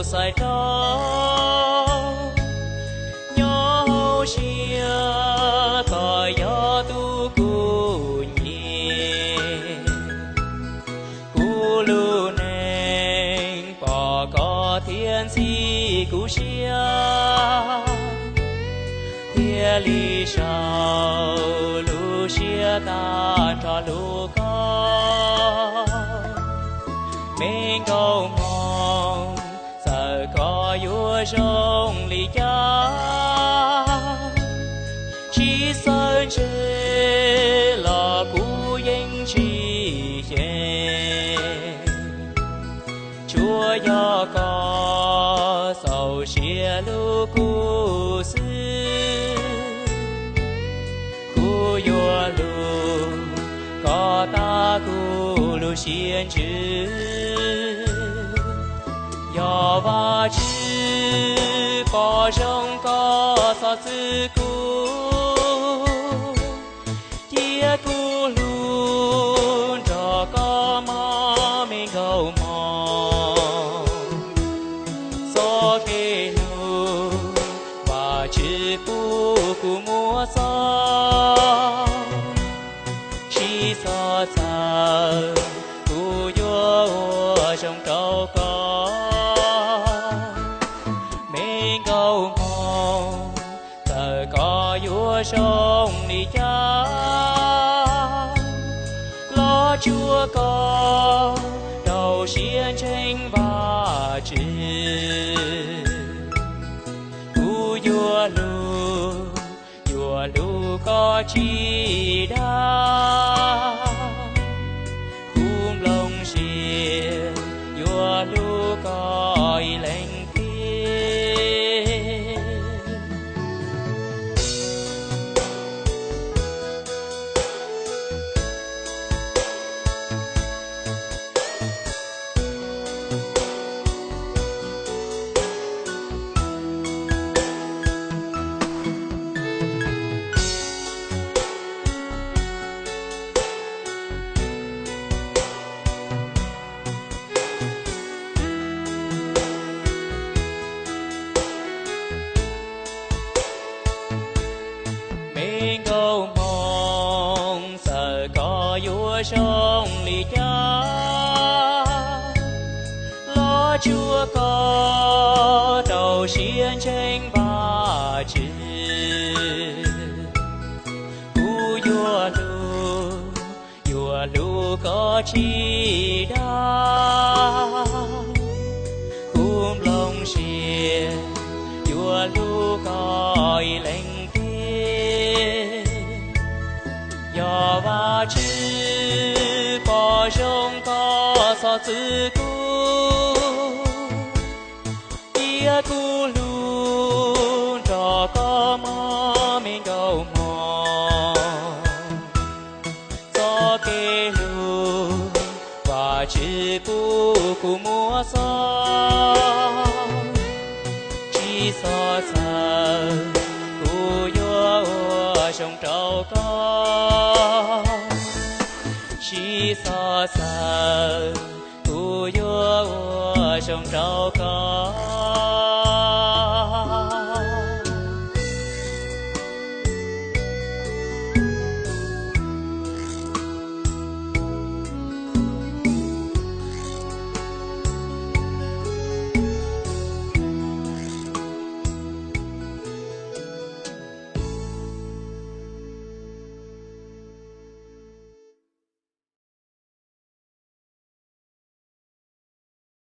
txais rau, nyob hauv siab koj yog tus kuv nyiam. Kuv lub neej pom koj thiab ntxhi kuv siab, thiaj li sau lub siab tag nrho hlub koj. Me nkauj hmoob, txawm koj yuav zoo li cas, tsis txawj ntse los kuv yeej tsis xyeej. Tsuas yog koj txaus siab hlub kuv xwb, kuv yuav hlub koj tag kuv lub siab ntsws. Yog Vajtswv pom zoo koj txhob txwv kuv, cia kuv hlub nrog koj mog me nkauj hmoob. Txoj kev hlub Vajtswv pub kuv muaj txog, tsis txhob txhawj, kuv yuav ua zoo rau koj. Me nkauj hmoob, txawm koj yuav zoo li cas los tsuav koj rau siab ntseeg Vajtswv. Kuv yuav hlub, yuav hlub koj tsis dag. Kuv nplooj siab yuav hlub koj ib leeg thiab. Me nkauj hmoob, txawm koj yuav zoo li cas los tsuav koj rau siab ntseeg Vajtswv. Kuv yuav hlub, yuav hlub koj tsis dag. Kuv nplooj siab yuav hlub koj ib leeg thiab. Yog Vajtswv pom zoo koj txhob txwv kuv, cia kuv hlub nrog koj mog me nkauj hmoob. Txoj kev hlub Vajtswv pub kuv muaj txog, tsis txhob txhawj, kuv yuav ua zoo rau koj. Tsis txhob txhawj, kuv yuav ua zoo rau koj.